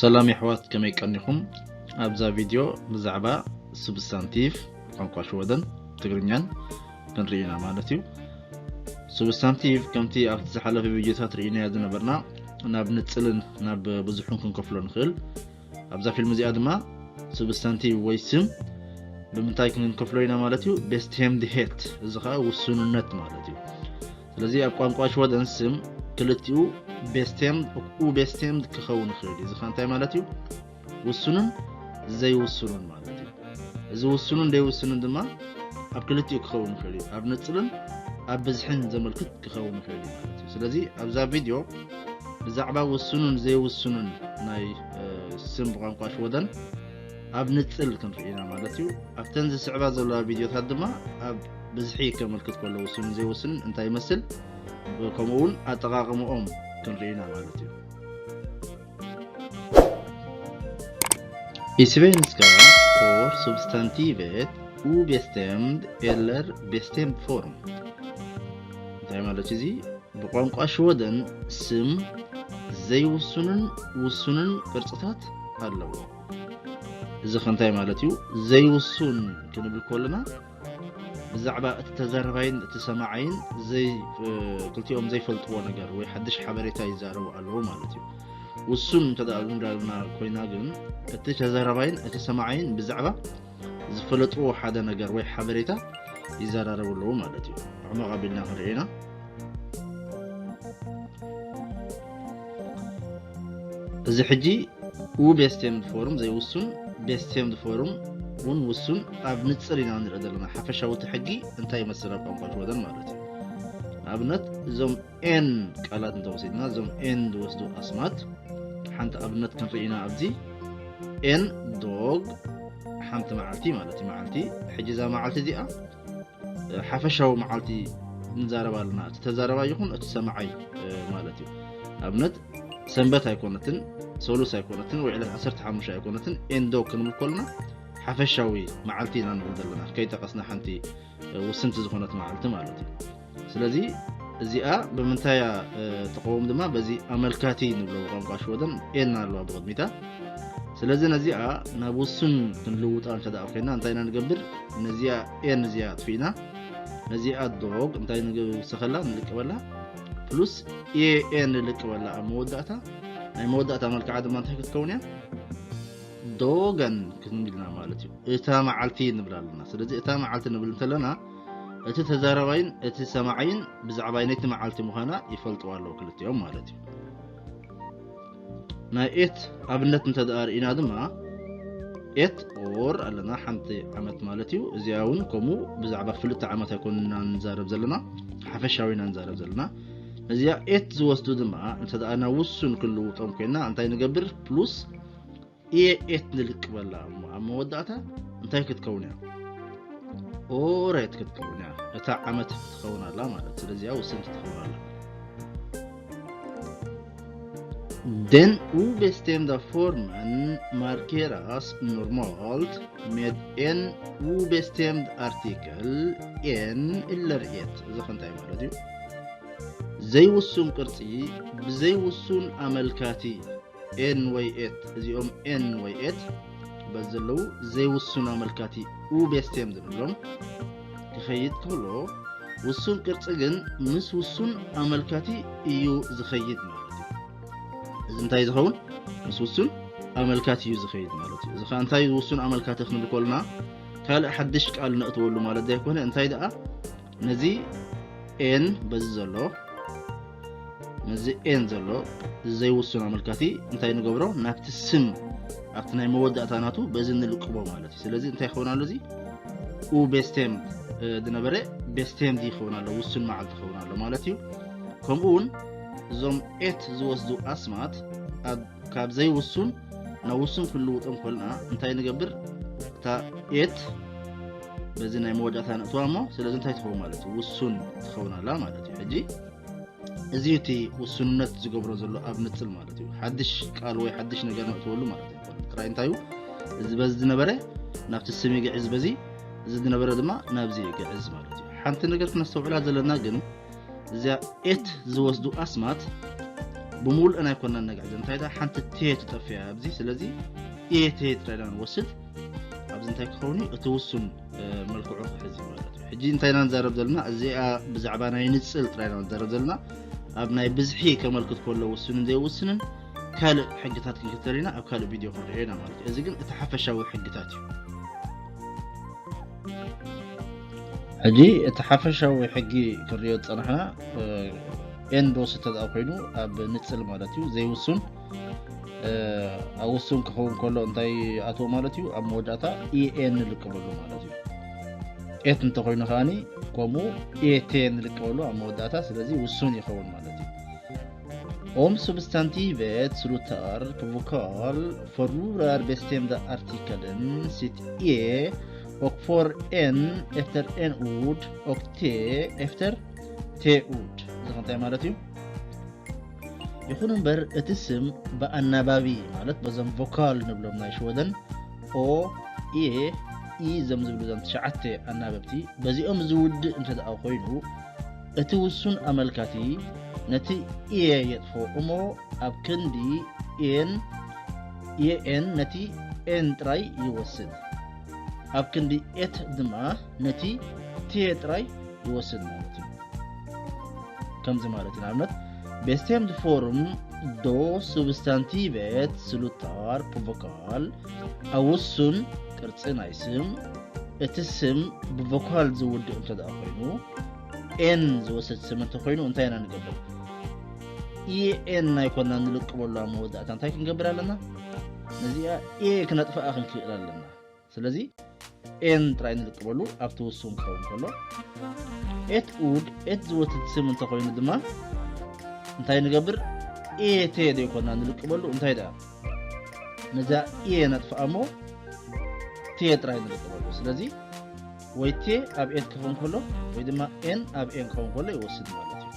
ሰላም የሕዋት፣ ከመይ ቀኒኹም? ኣብዛ ቪድዮ ብዛዕባ ሱብስታንቲቭ ቋንቋ ሽወደን ትግርኛን ክንርኢ ኢና ማለት እዩ። ሱብስታንቲቭ ከምቲ ኣብቲ ዝሓለፈ ቪድዮታት ርኢናዮ ዝነበርና ናብ ንጽልን ናብ ብዙሕን ክንከፍሎ ንኽእል። ኣብዛ ፊልም እዚኣ ድማ ሱብስታንቲቭ ወይ ስም ብምንታይ ክንከፍሎ ኢና ማለት እዩ? ቤስቴምድሄት፣ እዚ ከዓ ውሱንነት ማለት እዩ። ስለዚ ኣብ ቋንቋ ሽወደን ስም ክልቲኡ ቤስቴምድ፣ ኡቤስቴምድ ክኸውን ይኽእል እዩ። እዚ ከ እንታይ ማለት እዩ? ውሱንን ዘይውሱንን ማለት እዩ። እዚ ውሱንን ዘይውሱንን ድማ ኣብ ክልቲኡ ክኸውን ይኽእል እዩ። ኣብ ንጽልን ኣብ ብዝሕን ዘመልክት ክኸውን ይኽእል እዩ ማለት እዩ። ስለዚ ኣብዛ ቪድዮ ብዛዕባ ውሱንን ዘይውሱንን ናይ፣ እ፣ ስም ብቋንቋ ሽወደን ኣብ ንጽል ክንርኢ ኢና ማለት እዩ። ኣብተን ዝስዕባ ዘለዋ ቪድዮታት ድማ ኣብ ብዝሒ ከመልክት ከሎ ውሱንን ዘይውሱንን እንታይ ይመስል፣ ከምኡ እውን ኣጠቓቕምኦም ክንርኢ ኢና ማለት እዩ። I svenska får substantivet obestämd eller bestämd form. እንታይ ማለት እዩ እዚ? ብቋንቋ ሽወደን ስም ዘይውሱንን ውሱንን ቅርጽታት ኣለዎ። እዚ ከ እንታይ ማለት እዩ? ዘይውሱን ክንብል ከለና ብዛዕባ እቲ ተዛራባይን እቲ ሰማዓይን ዘይ-፣ እ፣ ክልቲኦም ዘይፈልጥዎ ነገር ወይ ሓድሽ ሓበሬታ ይዛረቡ ኣለዉ ማለት እዩ። ውሱን እንተ ደኣ እንዳበልና ኮይና ግን እቲ ተዛራባይን እቲ ሰማዓይን ብዛዕባ ዝፈለጥዎ ሓደ ነገር ወይ ሓበሬታ ይዘራረቡ ኣለዉ ማለት እዩ። ዕሙቕ ኣቢልና ክንርኢ ኢና። እዚ ሕጂ ኡቤስቴምድ ፎርም ዘይውሱን፣ ቤስቴምድ ፎርም እውን ውሱን ኣብ ንጽር ኢና ንርኢ ዘለና። ሓፈሻዊ እቲ ሕጊ እንታይ ይመስል ኣብ ቋንቋ ሽወደን ማለት እዩ። ንኣብነት እዞም ኤን ቃላት እንተወሲድና፣ እዞም ኤን ዝወስዱ ኣስማት ሓንቲ ኣብነት ክንርኢ ኢና ኣብዚ። ኤን ዶግ ሓንቲ መዓልቲ ማለት እዩ፣ መዓልቲ። ሕጂ እዛ መዓልቲ እዚኣ ሓፈሻዊ መዓልቲ ንዛረብ ኣለና። እቲ ተዛረባይ ይኹን እቲ ሰማዓይ፣ እ፣ ማለት እዩ። ንኣብነት ሰንበት ኣይኮነትን፣ ሰሉስ ኣይኮነትን፣ ወይ ዕለት ዓሰርተ ሓሙሽተ ኣይኮነትን፣ ኤን ዶግ ክንብል ከለና ሓፈሻዊ መዓልቲ ኢና ንብል ዘለና። ከይጠቐስና ሓንቲ፣ እ፣ ውስንቲ ዝኾነት መዓልቲ ማለት እዩ። ስለዚ እዚኣ ብምንታይ እያ፣ እ፣ ትቐውም ድማ በዚ ኣመልካቲ ንብሎ ብቋንቋ ሽወደን ኤን ኣለዋ ብቕድሚታ። ስለዚ ነዚኣ ናብ ውሱን ክንልውጣ እንተ ደኣ ኮይና እንታይ ኢና ንገብር? ነዚኣ ኤን እዚኣ ኣጥፊእና ነዚኣ ዶግ እንታይ ንውሰኸላ፣ ንልቅበላ፣ ፕሉስ ኤ ኤን ንልቅበላ ኣብ መወዳእታ። ናይ መወዳእታ መልክዓ ድማ እንታይ ክትከውን እያ? ዶገን ክንብል ኢና ማለት እዩ። እታ መዓልቲ ንብል ኣለና። ስለዚ እታ መዓልቲ ንብል እንተለና እቲ ተዛራባይን እቲ ሰማዓይን ብዛዕባ ነቲ መዓልቲ ምዃና ይፈልጥዋ ኣለዉ ክልቲኦም ማለት እዩ። ናይ ኤት ኣብነት እንተ ደኣ ርኢና ድማ ኤት ኦር ኣለና፣ ሓንቲ ዓመት ማለት እዩ። እዚኣ እውን ከምኡ ብዛዕባ ክልተ ዓመት ኣይኮንና ንዛረብ ዘለና፣ ሓፈሻዊ ኢና ንዛረብ ዘለና። ነዚኣ ኤት ዝወስዱ ድማ እንተ ደኣ ናብ ውሱን ክንልውጦም ኮይና እንታይ ንገብር? ፕሉስ ኤ ኤት ንልቅበላ እሞ ኣብ መወዳእታ እንታይ ክትከውን እያ? ኦሬት ክትከውን እያ። እታ ዓመት ትኸውን ኣላ ማለት። ስለዚ እዚኣ ውስንቲ ትኸውን ኣላ። Den obestämda formen markeras normalt med en obestämd artikel, en eller et. እዚ ከ እንታይ ማለት እዩ? ዘይውሱን ቅርጺ ብዘይውሱን ኣመልካቲ ኤን ወይ ኤት፣ እዚኦም ኤን ወይ ኤት በዚ ዘለዉ ዘይውሱን ኣመልካቲ ኡቤስቴምድ ንብሎም ክኸይድ ከሎ፣ ውሱን ቅርጺ ግን ምስ ውሱን ኣመልካቲ እዩ ዝኸይድ ማለት እዩ። እዚ እንታይ ዝኸውን? ምስ ውሱን ኣመልካቲ እዩ ዝኸይድ ማለት እዩ። እዚ ኸኣ እንታይ ውሱን ኣመልካቲ ክንብል ከለና ካልእ ሓድሽ ቃል ነእትወሉ ማለት ዘይኮነ፣ እንታይ ደኣ ነዚ ኤን በዚ ዘሎ፣ ነዚ ኤን ዘሎ ዘይውሱን ኣመልካቲ እንታይ ንገብሮ? ናብቲ ስም፣ ኣብቲ ናይ መወዳእታ ናቱ በዚ ንልቅቦ ማለት እዩ። ስለዚ እንታይ ይኸውን ኣሎ? እዚ ኡቤስቴምድ፣ እ፣ ዝነበረ ቤስቴምድ ይኸውን ኣሎ፣ ውሱን መዓልቲ ይኸውን ኣሎ ማለት እዩ። ከምኡ እውን እዞም ኤት ዝወስዱ ኣስማት ኣብ፣ ካብ ዘይውሱን ናብ ውሱን ክንልውጦም ከለና እንታይ ንገብር? እታ ኤት በዚ ናይ መወዳእታ ነእትዋ እሞ፣ ስለዚ እንታይ ትኸውን ማለት እዩ? ውሱን ትኸውን ኣላ ማለት እዩ። ሕጂ እዚ እቲ ውሱንነት ዝገብሮ ዘሎ ኣብ ንጽል ማለት እዩ። ሓድሽ ቃል ወይ ሓድሽ ነገር ነእትወሉ ማለት እዩ። ጥራይ እንታይ እዩ? እዚ በዚ ዝነበረ ናብቲ ስም ይግዕዝ በዚ፣ እዚ ዝነበረ ድማ ናብዚ ይግዕዝ ማለት እዩ። ሓንቲ ነገር ክነስተውዕላ ዘለና ግን እዚኣ ኤት ዝወስዱ ኣስማት ብምሉእን ኣይኮናን ነግዕዞ። እንታይ ደኣ ሓንቲ ቴ ትጠፍእ እያ ኣብዚ። ስለዚ ኤ ቴ ጥራይ ኢና ንወስድ። ኣብዚ እንታይ ክኸውን እዩ? እቲ ውሱን፣ እ፣ መልክዑ ክሕዝ እዩ ማለት እዩ። ሕጂ እንታይ ኢና ንዛረብ ዘለና? እዚኣ ብዛዕባ ናይ ንጽል ጥራይ ኢና ንዛረብ ዘለና። ኣብ ናይ ብዝሒ ከመልክት ከሎ ውሱንን ዘይውስንን ካልእ ሕግታት ክንክተል ኢና፣ ኣብ ካልእ ቪድዮ ክንሪኦ ኢና ማለት እዩ። እዚ ግን እቲ ሓፈሻዊ ሕግታት እዩ። ሕጂ እቲ ሓፈሻዊ ሕጊ ክንሪኦ ዝጸናሕና፣ እ፣ ኤን ዶስ እንተ ደኣ ኮይኑ ኣብ ንጽል ማለት እዩ፣ ዘይውሱን፣ እ፣ ኣብ ውሱን ክኸውን ከሎ እንታይ ኣትዎ ማለት እዩ? ኣብ መወዳእታ ኢ ኤን ንልቅበሉ ማለት እዩ። ኤት እንተኾይኑ ከኣኒ ከምኡ ኤቴ ንልቅበሉ ኣብ መወዳእታ፣ ስለዚ ውሱን ይኸውን ማለት እዩ። Om substantivet slutter på vokal, forlorer bestemte artikelen sitt e, og for en efter en ord, og te efter te ord. እዚ እንታይ ማለት እዩ? ይኹን እምበር እቲ ስም ብኣናባቢ፣ ማለት በዞም ቮካል ንብሎም ናይ ሽወደን፣ ኦ፣ ኤ፣ ኢ፣ ዘም ዝብሉ ዘም ትሽዓተ ኣናበብቲ፣ በዚኦም ዝውድእ እንተ ደኣ ኮይኑ፣ እቲ ውሱን ኣመልካቲ ነቲ ኤ የጥፍኦ እሞ ኣብ ክንዲ ኤን፣ ኤኤን ነቲ ኤን ጥራይ ይወስድ። ኣብ ክንዲ ኤት ድማ ነቲ ቴ ጥራይ ይወስድ ማለት እዩ። ከምዚ ማለት እዩ። ንኣብነት፣ bestemte form, da substantivet slutter på vokal, ኣብ ውሱን ቅርጺ ናይ ስም፣ እቲ ስም ብቮካል ዝውድእ እንተ ደኣ ኮይኑ፣ ኤን ዝወስድ ስም እንተ ኮይኑ፣ እንታይ ኢና ንገብር? ኢ ኤን ኣይኮና ንልቅበሉ ኣብ መወዳእታ እንታይ ክንገብር ኣለና? ነዚኣ ኤ ክነጥፍኣ ክንክእል ኣለና። ስለዚ ኤን ጥራይ ንልቅበሉ ኣብቲ ውሱን ክኸውን ከሎ፣ ኤት ኡድ፣ ኤት ዝወስድ ስም እንተ ኮይኑ ድማ እንታይ ንገብር? ኤ ቴ ዘይኮና ንልቅበሉ፣ እንታይ ደኣ? ነዛ ኤ ነጥፍኣ እሞ ቴ ጥራይ ንልቅበሉ። ስለዚ ወይ ቴ ኣብ ኤት ክኸውን ከሎ ወይ ድማ ኤን ኣብ ኤን ክኸውን ከሎ ይወስድ ማለት እዩ።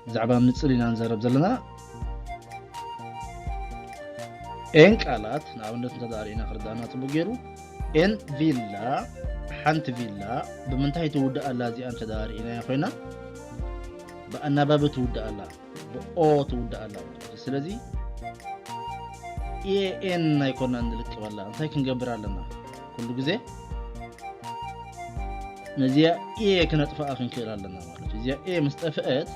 ብዛዕባ ንጽል ኢና ንዛረብ ዘለና። ኤን ቃላት ንኣብነት እንተ ደኣ ርኢና ክርዳእና ጽቡቅ ገይሩ፣ ኤን ቪላ፣ ሓንቲ ቪላ ብምንታይ ትውድእ ኣላ? እዚኣ እንተ ደኣ ርኢናያ ኮይና ብኣናባቢ ትውድእ ኣላ፣ ብኦ ትውድእ ኣላ ማለት እዩ። ስለዚ ኤ ኤን ኣይኮናን ንልቅበላ፣ እንታይ ክንገብር ኣለና? ኩሉ ግዜ ነዚኣ ኤ ክነጥፍኣ ክንክእል ኣለና ማለት እዩ። እዚኣ ኤ ምስ ጠፍአት፣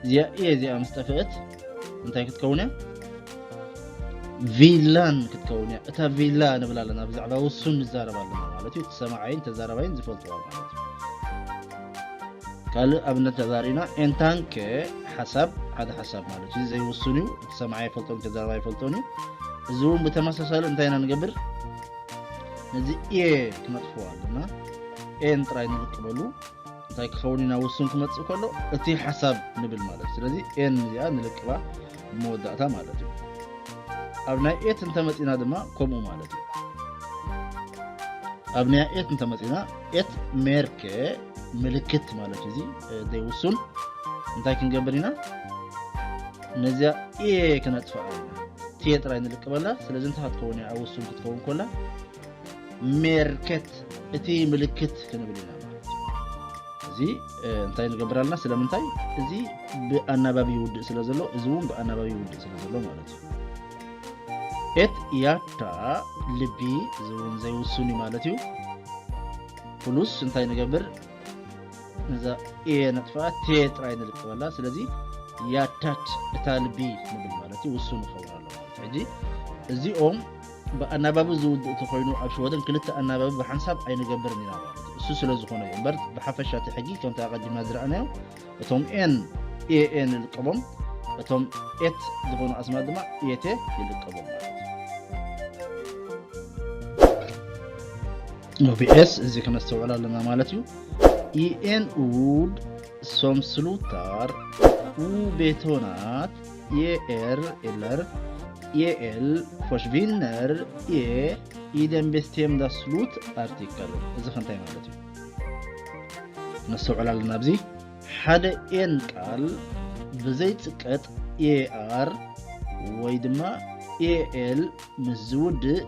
እዚኣ ኤ እዚኣ ምስ ጠፍአት እንታይ ክትከውን እያ? ቪላን ክትከውን እያ። እታ ቪላ ንብል ኣለና፣ ብዛዕባ ውሱን ንዛረብ ኣለና ማለት እዩ። እቲ ሰማዓይን ተዛራባይን ዝፈልጥዋ ማለት እዩ። ካልእ ኣብነት ተዛሪና፣ ኤንታንከ ሓሳብ፣ ሓደ ሓሳብ ማለት እዩ። ዘይውሱን እዩ። እቲ ሰማዓይ ይፈልጦን ተዛራባይ ይፈልጦን እዩ። እዚ እውን ብተመሳሳሊ እንታይ ኢና ንገብር? ነዚ ኤ ክነጥፍዎ ኣለና። ኤን ጥራይ ንልቅበሉ። እንታይ ክኸውን ኢና ውሱን ክመጽእ ከሎ? እቲ ሓሳብ ንብል ማለት። ስለዚ ኤን እዚኣ ንልቅባ መወዳእታ ማለት እዩ። ኣብ ናይ ኤት እንተመጺና ድማ ከምኡ ማለት እዩ። ኣብ ናይ ኤት እንተመጺና፣ ኤት ሜርከ ምልክት ማለት እዩ። እዚ፣ እ፣ ዘይውሱን እንታይ ክንገብር ኢና? ነዚኣ ኤ ክነጥፍኣ ኢና። ቴ ጥራይ ንልቅበላ። ስለዚ እንታይ ክትከውን እያ? ኣብ ውሱን ክትከውን ከላ ሜርከት፣ እቲ ምልክት ክንብል ኢና ማለት እዩ። እዚ፣ እ፣ እንታይ ንገብር ኣለና? ስለምንታይ? እዚ ብኣናባቢ ይውድእ ስለ ዘሎ፣ እዚ እውን ብኣናባቢ ይውድእ ስለ ዘሎ ማለት እዩ። ኤት ያታ ልቢ፣ እዚ እውን ዘይውሱን እዩ ማለት እዩ። ፕሉስ እንታይ ንገብር? ነዛ ኤ ነጥፍኣ፣ ቴ ጥራይ ንልቅበላ። ስለዚ ያታት እታ ልቢ ንብል ማለት እዩ። ውሱን ይኸውን ኣሎ ማለት እዩ። ሕጂ እዚኦም ብኣናባቢ ዝውድእ እንተኾይኑ፣ ኣብ ሽወደን ክልተ ኣናባቢ ብሓንሳብ ኣይንገብርን ኢና ማለት እዩ። እሱ ስለ ዝኾነ እዩ እምበር፣ ብሓፈሻ እቲ ሕጊ ከምቲ ኣቐዲምና ዝረኣናዮ፣ እቶም ኤን ኤ ኤ ንልቀቦም፣ እቶም ኤት ዝኾኑ ኣስማት ድማ ኤቴ ይልቀቦም ማለት እዩ። ኦቢኤስ እዚ ክነስተውዕል ኣለና ማለት እዩ። ኢኤን ኡድ ሶም ስሉታር ኡ ቤቶናት ኤኤር ኤለር ኤኤል ፎሽቪነር ኤ ኢደን ቤስቴም ዳ ስሉት ኣርቲክል። እዚ ከንታይ ማለት እዩ? ነስተውዕል ኣለና ኣብዚ። ሓደ ኤን ቃል ብዘይጽቀጥ ኤኣር ወይ ድማ ኤኤል ምስ ዝውድእ፣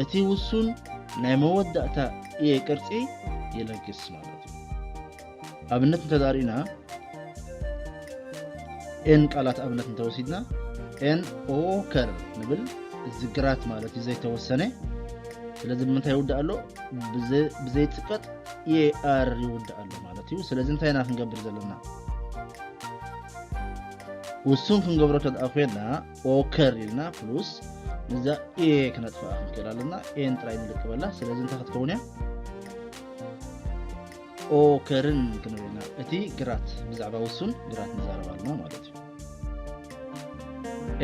እቲ ውሱን ናይ መወዳእታ ኤ ቅርጺ ይለግስ ማለት እዩ። ኣብነት እንተዳሪእና፣ ኤን ቃላት ኣብነት እንተወሲድና፣ ኤን ኦከር ንብል፣ እዚ ግራት ማለት እዩ ዘይተወሰነ። ስለዚ ብምንታይ ይውዳእ ኣሎ? ብዘ-፣ ብዘይጽቀጥ ኤኣር ይውዳእ ኣሎ ማለት እዩ። ስለዚ እንታይ ኢና ክንገብር ዘለና? ውሱን ክንገብሮ ተደኣ ኮይና፣ ኦከር ኢልና ፕሉስ ነዛ ኤ ክነጥፍኣ ክንክእል ኣለና። ኤን ጥራይ ንልቅበላ። ስለዚ እንታይ ክትከውን እያ? ኦከርን ክንብል ኢና። እቲ ግራት፣ ብዛዕባ ውሱን ግራት ንዛረብ ኣለና ማለት እዩ።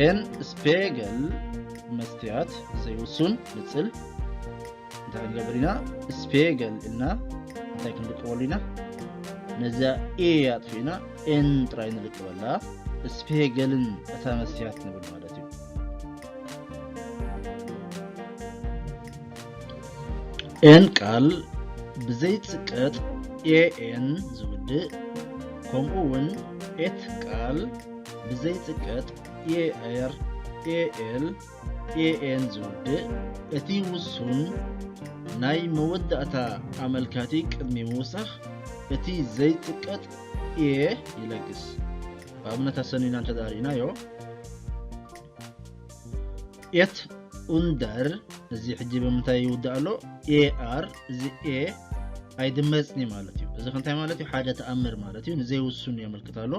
ኤን ስፔገል፣ መስትያት ዘይውሱን ንጽል። እንታይ ክንገብር ኢና? ስፔገል ኢልና እንታይ ክንልቅበሉ ኢና? ነዛ ኤ ኣጥፊእና ኤን ጥራይ ንልቅበላ። ስፔገልን እታ መስትያት ንብል ማለት እዩ። ኤን ቃል ብዘይጽቀጥ ኤኤን ዝውድእ፣ ከምኡ እውን ኤት ቃል ብዘይጽቀጥ ኤኤር፣ ኤኤል፣ ኤኤን ዝውድእ፣ እቲ ውሱን ናይ መወዳእታ ኣመልካቲ ቅድሚ ምውሳኽ እቲ ዘይጽቀጥ ኤ ይለግስ። ብኣብነት ኣሰኒና እንተ ደኣ ርኢናዮ፣ ኤት ኡንደር፣ እዚ ሕጂ ብምንታይ ይውዳእ ኣሎ? ኤኣር፣ እዚ ኤ ኣይድመጽኒ ማለት እዩ። እዚ ክንታይ ማለት እዩ? ሓደ ተኣምር ማለት እዩ። ንዘይውሱን የመልክት ኣሎ።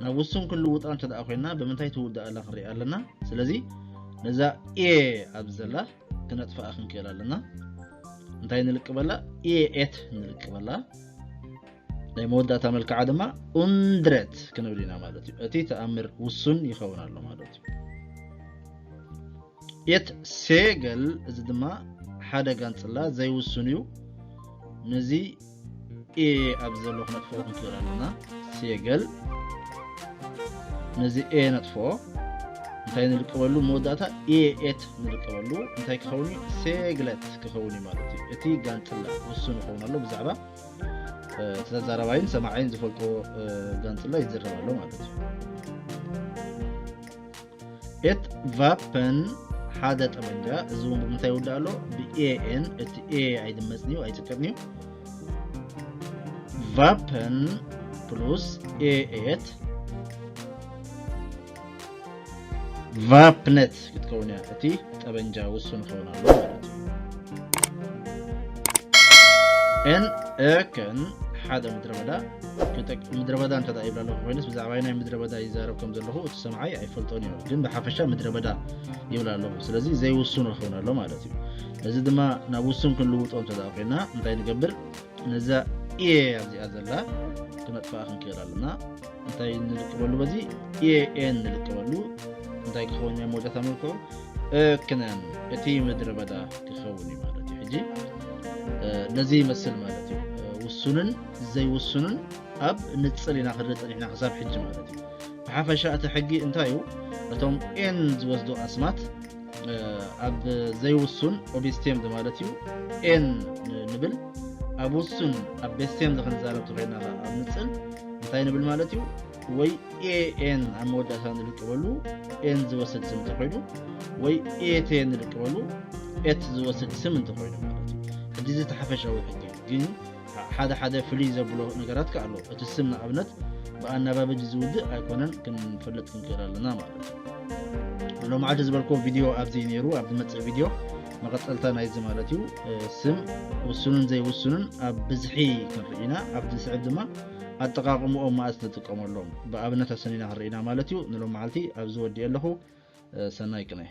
ናብ ውሱን ክንልውጣ እንተ ደኣ ኮይና ብምንታይ ትውዳእ ኣላ ክንርኢ ኣለና። ስለዚ ነዛ ኤ ኣብ ዘላ ክነጥፍኣ ክንክእል ኣለና። እንታይ ንልቅበላ? ኤ ኤት ንልቅበላ። ናይ መወዳእታ መልክዓ ድማ ኡንድረት ክንብል ኢና ማለት እዩ። እቲ ተኣምር ውሱን ይኸውን ኣሎ ማለት እዩ። ኤት ሴገል፣ እዚ ድማ ሓደ ጋንጽላ ዘይውሱን እዩ። ነዚ ኤ ኣብ ዘሎ ክነጥፍኦ ክንክእል ኣለና። ሴገል፣ ነዚ ኤ ነጥፍኦ። እንታይ ንልቅበሉ? መወዳእታ ኤ ኤት ንልቅበሉ። እንታይ ክኸውን እዩ? ሴግለት ክኸውን እዩ ማለት እዩ። እቲ ጋንጽላ ውሱን ይኸውን ኣሎ ብዛዕባ፣ እ፣ ተዛራባይን ሰማዓይን ዝፈልጦ፣ እ፣ ጋንጽላ ይዝረብ ኣሎ ማለት እዩ። ኤት ቫፐን፣ ሓደ ጠበንጃ። እዚ እውን ብምንታይ ይውዳእ ኣሎ? ብኤኤን። እቲ ኤ ኣይድመጽን እዩ፣ ኣይጽቀጥን እዩ። ቫፐን ፕሉስ ኤ ኤት፣ ቫፕነት ክትከውን እያ። እቲ ጠበንጃ ውሱን ክኸውን ኣሎ ማለት እዩ። ኤን ኤከን፣ ሓደ ምድረ በዳ ክጠቅ-፣ ምድረ በዳ እንተ ደኣ ይብላ ኣለኹ ኮይነስ፣ ብዛዕባ ናይ ምድረ በዳ ይዛረብ ከም ዘለኹ እቲ ሰምዓይ ኣይፈልጦን እዩ። ግን ብሓፈሻ ምድረ በዳ ይብላ ኣለኹ። ስለዚ ዘይውሱን ክኸውን ኣሎ ማለት እዩ። እዚ ድማ ናብ ውሱን ክንልውጦ እንተ ደኣ ኮይና፣ እንታይ ንገብር? ነዛ ኤ ኣብዚኣ ዘላ ክነጥፍኣ ክንክእል ኣለና። እንታይ ንልቅበሉ? በዚ ኤኤን ንልቅበሉ። እንታይ ክኸውን ናይ መወዳእታ መልክዑ? እክነን፣ እቲ ምድረ በዳ ክኸውን እዩ ማለት እዩ። ሕጂ፣ እ፣ ነዚ ይመስል ማለት እዩ። እ፣ ውሱንን ዘይውሱንን ኣብ ንጽል ኢና ክንርኢ ጸኒሕና ክሳብ ሕጂ ማለት እዩ። ብሓፈሻ እቲ ሕጊ እንታይ እዩ? እቶም ኤን ዝወስዱ ኣስማት፣ እ፣ ኣብ ዘይውሱን ኦቢስቴምድ ማለት እዩ፣ ኤን ን-፣ ንብል። ኣብ ውሱን፣ ኣብ ቤስቴምድ ክንዛረብ ተኾይና ኸዓ ኣብ ንጽል እንታይ ንብል ማለት እዩ? ወይ ኤኤን ኣብ መወዳእታ ንልቅበሉ፣ ኤን ዝወስድ ስም እንተኾይኑ፣ ወይ ኤቴ ንልቅበሉ፣ ኤት ዝወስድ ስም እንተኾይኑ ማለት እዩ። ሕጂ እዚ እቲ ሓፈሻዊ ሕጊ እዩ። ግን ሓደ ሓደ ፍልይ ዘብሎ ነገራት ከ ኣሎ። እቲ ስም ንኣብነት ብኣናባብጅ ዝውድእ ኣይኮነን ክንፈልጥ ክንክእል ኣለና ማለት እዩ። ሎማዓንቲ ዝበልክዎ ቪድዮ ኣብዚ ነይሩ። ኣብ ዝመጽእ ቪድዮ መቐጸልታ ናይዚ ማለት እዩ። እ፣ ስም ውሱንን ዘይውሱንን ኣብ ብዝሒ ክንርኢ ኢና። ኣብ ዝስዕብ ድማ ኣጠቓቕምኦም መኣስ ንጥቀመሎም ብኣብነት ኣሰኒና ክንርኢ ኢና ማለት እዩ። ንሎማዓልቲ ኣብዚ ወዲኤ ኣለኹ። እ፣ ሰናይ ቅነ።